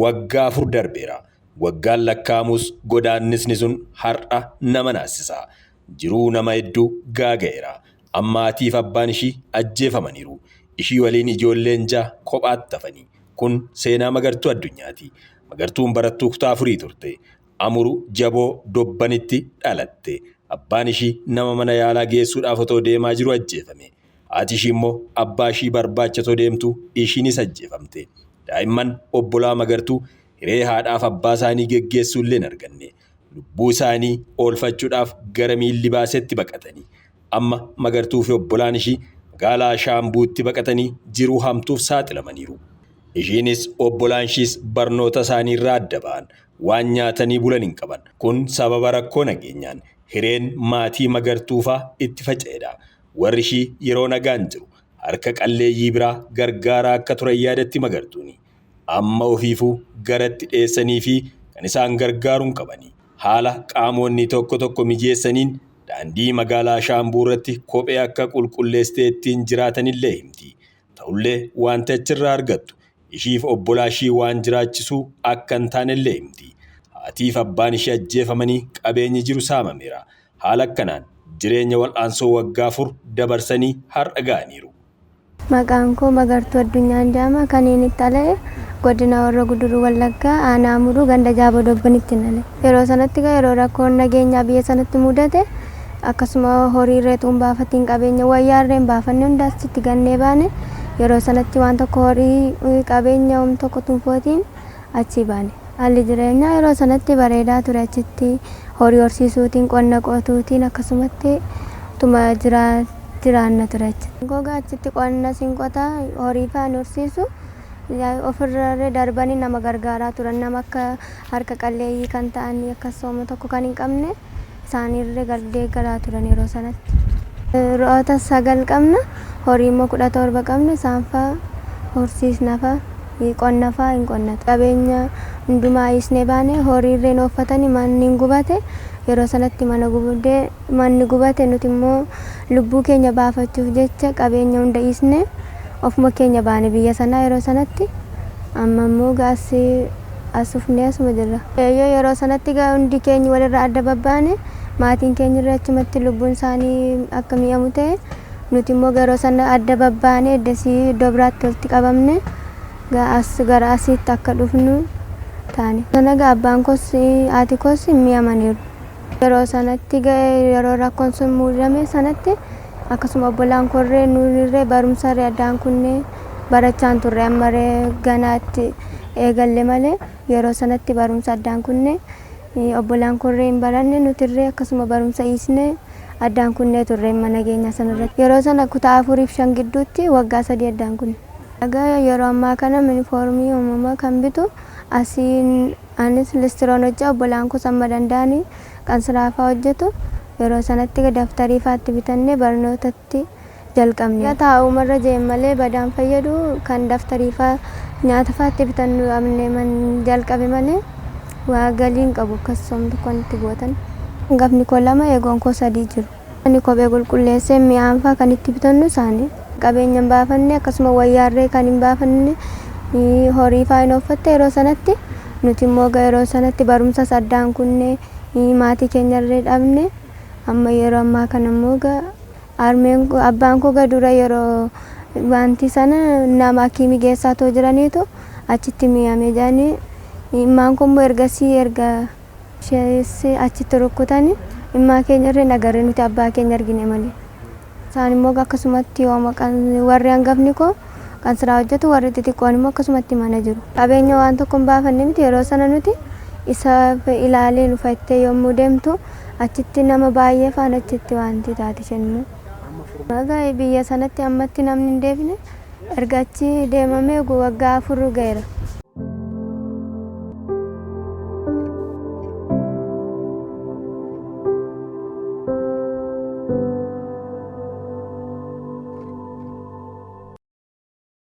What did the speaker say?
Waggaa 4 darbeera. Waggaan lakkaa'amus godaannisni sun har'a nama naassisa. Jiruu nama hedduu gaaga'eera. Amma haatiif abbaan ishii ajjeefamaniiru. Ishii waliin ijoolleen 6 kophaatti hafani. Kun seenaa Magartuu Addunyaati. Magartuun barattuu kutaa afurii turte. Amuru Jaboo Dobbanitti dhalatte. Abbaan ishii nama mana yaalaa geessuudhaaf otoo deemaa jiru ajjeefame. Haati ishii immoo abbaa ishii barbaacha otoo deemtu ishiinis ajjeefamte. Daa'imman obbolaa Magartuu hiree haadhaaf abbaa isaanii geggeessuu illee hin arganne. Lubbuu isaanii oolfachuudhaaf gara miilli baasetti baqatani. Amma Magartuu fi obbolaan ishii magaalaa Shaambuutti baqatanii jiruu hamtuuf saaxilamaniiru. Ishiinis obbolaan ishiis barnoota isaanii irraa adda ba'an. Waan nyaatanii bulan hin qaban. Kun sababa rakkoo nageenyaan hireen maatii Magartuufaa itti faca'edha. Warri ishii yeroo nagaan jiru harka qalleeyyii biraa gargaaraa akka turan yaadatti Magartuuni. Amma ofiifuu garatti dheessanii fi kan isaan gargaaru hin qabani. Haala qaamonni tokko tokko mijeessaniin daandii magaalaa Shaambuu irratti kophee akka qulqulleessitee ittiin jiraatanillee himti. Ta'ullee wanti achirraa argattu ishiif obbolaa ishii waan jiraachisuu akka hin taanellee himti. Haatiif abbaan ishii ajjeefamanii qabeenyi jiru saamameera. Haala akkanaan jireenya wal'aansoo waggaa 4 dabarsanii har'a ga'aniiru. Maqaan koo Magartuu Addunyaan jedhama. Kan inni itti dhala'e godina Horroo Guduruu Wallaggaa aanaa Amuruu ganda Jaaboo Dobbanitti dhala'e. Yeroo sanatti yeroo rakkoon nageenyaa biyya sanatti mudate akkasuma horii irree tuun baafatiin qabeenya wayyaa irree hin baafanne hunda achitti gannee baane. Yeroo sanatti waan tokko horii qabeenya om tokko tunfootiin achii baane. Haalli jireenyaa yeroo sanatti bareedaa ture, achitti horii horsiisuutiin, qonna qotuutiin akkasumatti tuma jiraanna ture achitti. Gogaa achitti qonna siin qotaa, horii faan horsiisu, ofirra darbanii nama gargaaraa turan, nama akka harka qalleeyyii kan ta'an akkasuma tokko kan hin qabne isaanirra deeggaraa turan yeroo sanatti. Re'oota 9 qabna, horii immoo 17 qabna, isaan faa horsiisna faa, qonna faa hin qonnatu. Qabeenya hundumaa hiisnee baane, horii irreen ooffatanii manni hin gubate. Yeroo sanatti mana gubdee manni gubate, nuti immoo lubbuu keenya baafachuuf jecha qabeenya hunda hiisnee ofuma keenya baane biyya sanaa yeroo sanatti. Amma immoo gaasii as dhufnee asuma jirra. Yeroo sanatti hundi keenya walirraa adda babbaane, maatiin keenya irra achumatti lubbuun isaanii akka mi'amu ta'e, nuti immoo yeroo sana adda babbaane eddasii iddoo biraatti walitti qabamne as gara asiitti akka dhufnu taane. Sana abbaan koos haati koos mi'amaniiru. Yeroo sanatti yeroo rakkoon sun muudame sanatti akkasuma obbolaan korree nuunirree barumsarree addaan kunnee barachaan turre, ammaree ganaatti eegalle malee yeroo sanatti barumsa addaan kunnee obbolaan korree hin baranne, nutirree akkasuma barumsa hiisnee addaan kunnee turre mana keenya sanarratti. Yeroo sana kutaa 4 fi 5 gidduutti waggaa 3 addaan kunne. Egaa yeroo ammaa kana yuunifoormii uumamaa kan bitu asiin anis listiroon hojjaa, obbolaan koos amma danda'anii qansiraafaa hojjetu. Yeroo sanatti daftarii faatti bitannee barnootatti jalqabne. Taa'umarra jeen malee badaan fayyadu kan daftarii faa nyaata faatti bitannu amne man jalqabe malee waa galii hin qabu akkasuma tokkoon itti gootan. Hangafni koo 2, eegoon koo 3 jiru. Inni kophee qulqulleessee mi'aan faa kan itti bitannu isaanii. Qabeenya hin baafanne, akkasuma wayyaarree kan hin baafanne, horii faa hin ooffatte yeroo sanatti, nuti immoo yeroo sanatti barumsas addaan kunne, maatii keenyarree dhabne. Amma yeroo ammaa kana immoo harmeen abbaan koo dura yeroo wanti sana nama hakiimii geessaa too jiraniitu achitti mi'ame jedhanii, immaan koo immoo ergasii erga ishees achitti rukkutanii immaa keenya irree nagarree nuti abbaa keenya argine malee. Isaan immoo akkasumatti warri hangafni koo kan siraa hojjetu, warri xixiqqoon immoo akkasumatti mana jiru. Qabeenya waan tokko hin baafanne miti yeroo sana, nuti isa ilaalee nufattee yommuu deemtu achitti nama baay'ee faana achitti wanti taate isheen immoo. Biyya sanatti ammatti namni hin deebine, erga achi deemamee waggaa 4 ga'eera.